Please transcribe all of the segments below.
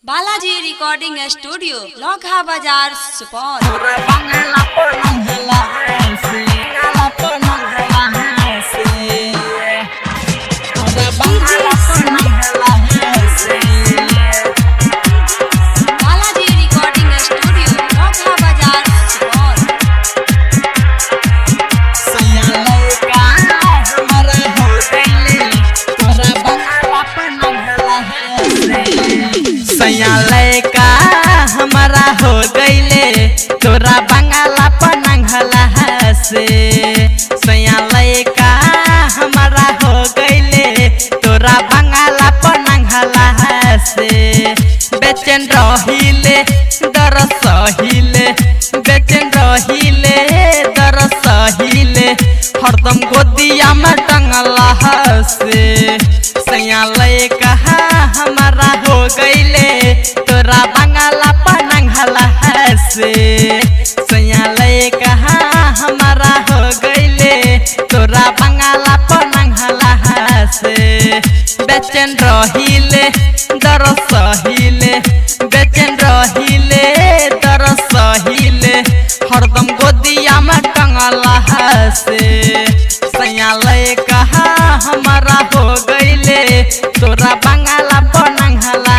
Balaji recording studio लौघा बाजार सुपौल। तोरा बंगला पर नंगला से, बंगला पर नंगला से। तोरा बंगला पर नंगला से। बालाजी रिकॉर्डिंग स्टूडियो लौघा बाजार सुपौल। सैया लड़का हमारा हो गइले, तोरा बंगला पर नंगला से। सैया लड़का हमारा हो गइले, तोरा बंगला पर नंगला से। सैया लड़का हमारा हो गइले, तोरा बंगला पर नंगला से। बेचैन रहिले दर सहिले, बेचैन रहिले दर सहिले, हरदम गोदिया में टंगला से। सैया लड़का हमारा हो गइले, तोरा बंगला पर नंगला से। सैया लड़का हमारा हो गइले, तोरा बंगला पर नंगला से। बेचैन रहिले दर सहिले, बेचैन रहिले दर सहिले, हरदम गोदिया में टंगला से। सैया लड़का हमारा हो गइले, तोरा बंगला पर नंगला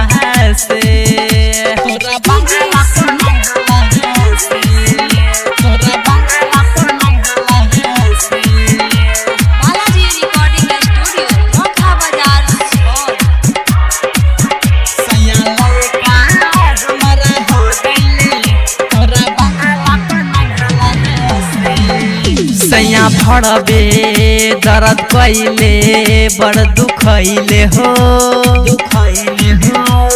से। तोरा बंगला पर नंगला से, तोरा बंगला पर नंगला से। बालाजी रिकॉर्डिंग स्टूडियो लौघा बाजार सुपौल। सैया लड़का हमारा हो गइले, तोरा बंगला पर नंगला से। सैया भड़बे दर्द कइले, बड़ दुखैले हो, दुखैले हो,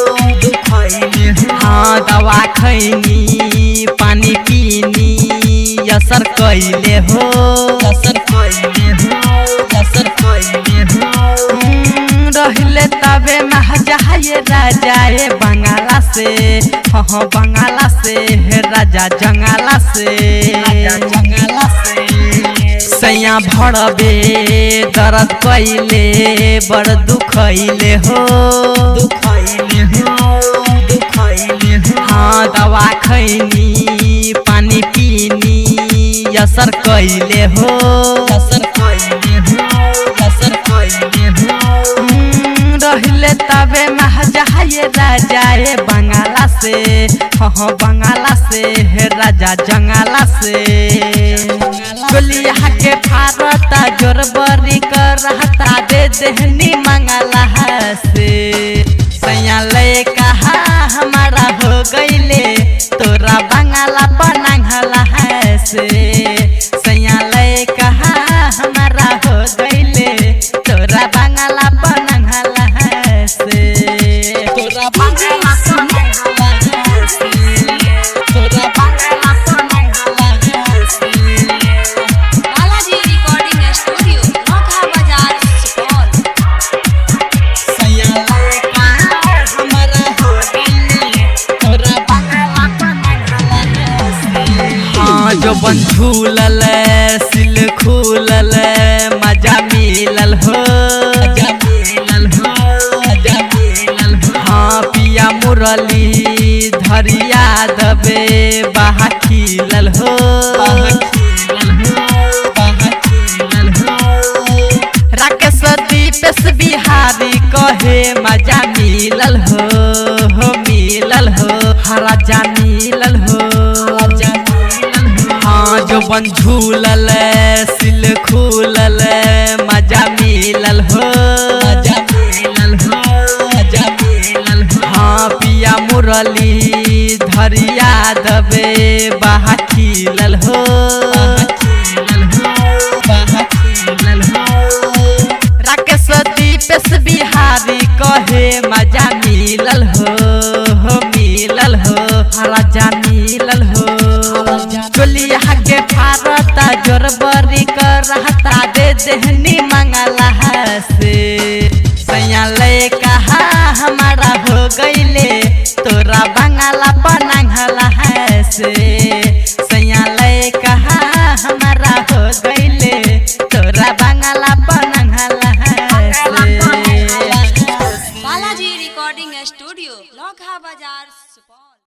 दुखैले हो। हाँ दवा खैनी पानी पीनी असर कइले हो, असर कइले हो, असर कइले हो। रहिले तबे महजाए राजाए बंगाला से, हाँ बंगाला से हे राजा जंगाला से, जंगाला से। सैया भड़बे दर्द कइले, बड़ दुखैले हो, दुखैले हो, दुखैले हो। हाँ दवा खैनी पानी पीनी असर कइले हो, असर कइले हो, असर कइले हो। रहिले तबे महजाए राजाए बंगाला से, हाँ बंगाला से हे राजा जंगाला से। गोलिया के फारता जोरबरी करता दे देहनी मंगला से। सैया लड़का हमारा हो गइले, तोरा बंगला पर नंगला से। सैया लड़का हमारा हो गइले, तोरा बंगला पर नंगला से। तोरा बंगला पर नंगला से, तोरा बंगला पर नंगला से। बालाजी रिकॉर्डिंग स्टूडियो लौघा बाजार सुपौल। सैया लड़का हमारा हो गइले, तोरा बंगला पर नंगला से। हाँ जो बन झूलल सिल खुलल मजा मिलल हो, मजा मिलल हो, मजा मिलल हो। हाँ पिया मुरली धरिया दबे बाहा खिलल हो, बाहा खिलल हो, बाहा खिलल हो। राकेश दीपेश बिहारी कहे मजा मिलल हो, हो मिलल हो, हाँ राजा मिलल हो, राजा मिलल हो। हाँ जो बन झूलल सिल खुलल मजा मिलल हो, मजा मिलल हो, मजा मिलल हो। हाँ पिया मुरली धरिया दबे बाहा खिलल हो, बाहा खिलल हो, बाहा खिलल हो। राकेश दीपेश बिहारी कहे मजा मिलल हो, हो मिलल हो, राजा मिलल हो। चोलिया के फारता जोरबरी करता दे देहनी मंगला से। सैया लड़का हमारा हो गइले, तोरा बंगला पर नंगला से। सैया लड़का हमारा हो गइले, तोरा बंगला पर नंगला से। बालाजी रिकॉर्डिंग स्टूडियो लौघा बाजार। बाजार सुपौल।